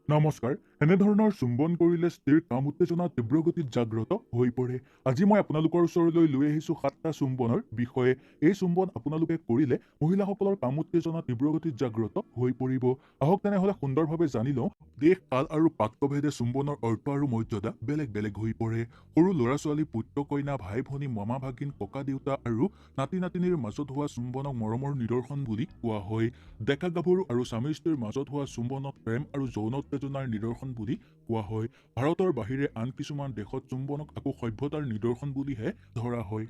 নমস্কাৰ। এনেধৰণৰ চুম্বন কৰিলে স্ত্ৰীৰ কাম উত্তেজনা তীব্ৰ গতিত জাগ্ৰত হৈ পৰে। আজি মই আপোনালোকৰ ওচৰলৈ লৈ আহিছোঁ 7টা চুম্বনৰ বিষয়ে। এই চুম্বন আপোনালোকে কৰিলে মহিলাসকলৰ কাম উত্তেজনা তীব্ৰ গতিত জাগ্ৰত হৈ পৰিব। আহক তেনেহ'লে সুন্দৰভাৱে জানি লওঁ। দেশ, কাল আৰু পাত্ৰভেদে চুম্বনৰ অৰ্থ আৰু মৰ্যাদা বেলেগ বেলেগ হৈ পৰে। সৰু ল'ৰা ছোৱালী, পুত্ৰ কন্যা, ভাই ভনী, মামা ভাগিন, ককা দেউতা আৰু নাতি নাতিনীৰ মাজত হোৱা চুম্বনক মৰমৰ নিদৰ্শন বুলি কোৱা হয়। ডেকা গাভৰু আৰু স্বামী স্ত্ৰীৰ মাজত হোৱা চুম্বনক প্ৰেম আৰু যৌন উত্তেজনাৰ নিদৰ্শন বুলি কোৱা হয়। ভাৰতৰ বাহিৰে আন কিছুমান দেশত চুম্বনক আকৌ সভ্যতাৰ নিদৰ্শন বুলিহে ধৰা হয়।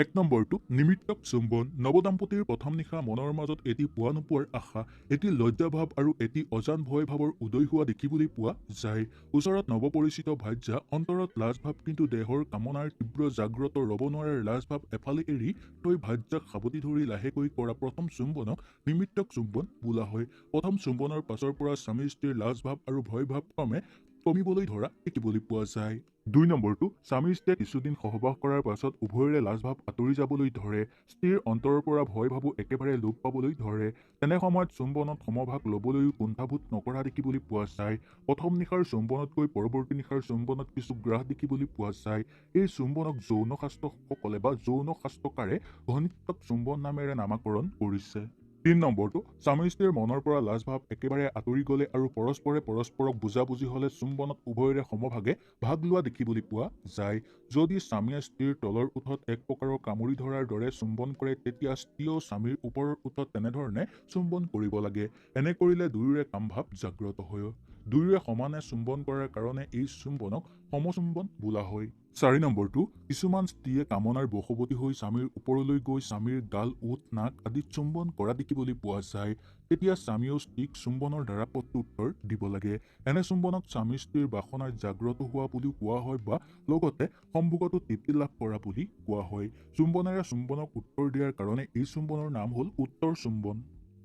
1 নম্বৰটো নিমিত্তক চুম্বন। নৱদম্পতীৰ প্ৰথম নিশা মনৰ মাজত এটি পোৱা নোপোৱাৰ আশা, এটি লজ্জাভাৱ আৰু এটি অজান ভয় ভাৱৰ উদয় হোৱা দেখিবলৈ পোৱা যায়। ওচৰত নৱপৰিচিত ভাৰ্যা, অন্তৰত লাজভাৱ, কিন্তু দেহৰ কামনাৰ তীব্ৰ জাগ্ৰত ৰ'ব নোৱাৰাৰ লাজভাৱ এফালে এৰি থৈ ভাৰ্যাক সাৱটি ধৰি লাহেকৈ কৰা প্ৰথম চুম্বনক নিমিত্তক চুম্বন বোলা হয়। প্ৰথম চুম্বনৰ পাছৰ পৰা স্বামী স্ত্ৰীৰ লাজভাৱ আৰু ভয়ভাৱ ক্ৰমে কমিবলৈ ধৰা দেখিবলৈ পোৱা যায়। 2 নম্বৰটো স্বামী স্ত্ৰীয়ে কিছুদিন সহবাস কৰাৰ পাছত উভয়ৰে লাজভাৱ আঁতৰি যাবলৈ ধৰে। স্ত্ৰীৰ অন্তৰৰ পৰা ভয় ভাৱো একেবাৰে লোপ পাবলৈ ধৰে। তেনে সময়ত চুম্বনত সমভাগ ল'বলৈও কুণ্ঠাবোধ নকৰা দেখিবলৈ পোৱা যায়। প্ৰথম নিশাৰ চুম্বনতকৈ পৰৱৰ্তী নিশাৰ চুম্বনত কিছু গ্ৰাহ দেখিবলৈ পোৱা যায়। এই চুম্বনক যৌন শাস্ত্ৰসকলে বা যৌন শাস্ত্ৰকাৰে ঘনিষ্ঠক চুম্বন নামেৰে নামাকৰণ কৰিছে। 3 নম্বৰটো স্বামী স্ত্ৰীৰ মনৰ পৰা লাজভাৱ একেবাৰে আঁতৰি গ'লে আৰু পৰস্পৰে পৰস্পৰক বুজাবুজি হ'লে চুম্বনত উভয়ৰে সমভাগে ভাগ লোৱা দেখিবলৈ পোৱা যায়। যদি স্বামীয়ে স্ত্ৰীৰ তলৰ ওঁঠত এক প্ৰকাৰৰ কামুৰি ধৰাৰ দৰে চুম্বন কৰে, তেতিয়া স্ত্ৰীয়েও স্বামীৰ ওপৰৰ ওঁঠত তেনেধৰণে চুম্বন কৰিব লাগে। এনে কৰিলে দুয়োৰে কামভাৱ জাগ্ৰত হয়। দুয়োৰে সমানে চুম্বন কৰাৰ কাৰণে এই চুম্বনক সমচুম্বন বোলা হয়। 4 নম্বৰটো কিছুমান স্ত্ৰীয়ে কামনাৰ বশৱৰ্তী হৈ স্বামীৰ ওপৰলৈ গৈ স্বামীৰ গাল, ওঁঠ, নাক আদিত চুম্বন কৰা দেখিবলৈ পোৱা যায়। তেতিয়া স্বামীয়েও স্ত্ৰীক চুম্বনৰ দ্বাৰা প্ৰত্যুত্তৰ দিব লাগে। এনে চুম্বনক স্বামী স্ত্ৰীৰ বাসনাৰ জাগ্ৰত হোৱা বুলিও কোৱা হয় বা লগতে সম্ভোগতো তৃপ্তি লাভ কৰা বুলি কোৱা হয়। চুম্বনেৰে চুম্বনক উত্তৰ দিয়াৰ কাৰণে এই চুম্বনৰ নাম হ'ল উত্তৰ চুম্বন।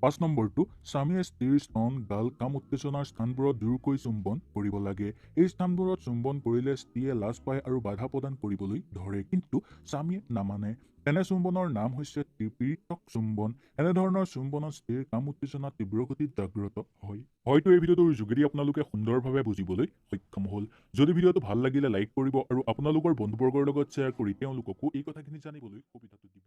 5 নম্বৰটো স্বামীয়ে স্ত্ৰীৰ স্তন, গাল, কাম উত্তেজনাৰ স্থানবোৰত জোৰকৈ চুম্বন কৰিব লাগে। এই স্থানবোৰত চুম্বন কৰিলে স্ত্ৰীয়ে লাজ পায় আৰু বাধা প্ৰদান কৰিবলৈ ধৰে, কিন্তু স্বামীয়ে নামানে। তেনে চুম্বনৰ নাম হৈছে পীড়িতক চুম্বন। এনেধৰণৰ চুম্বনত স্ত্ৰীৰ কাম উত্তেজনা তীব্ৰ গতিত জাগ্ৰত হয়। হয়তো এই ভিডিঅ'টোৰ যোগেদি আপোনালোকে সুন্দৰভাৱে বুজিবলৈ সক্ষম হ'ল। যদি ভিডিঅ'টো ভাল লাগিলে লাইক কৰিব আৰু আপোনালোকৰ বন্ধুবৰ্গৰ লগত শ্বেয়াৰ কৰি তেওঁলোককো এই কথাখিনি জানিবলৈ সুবিধাটো দিব।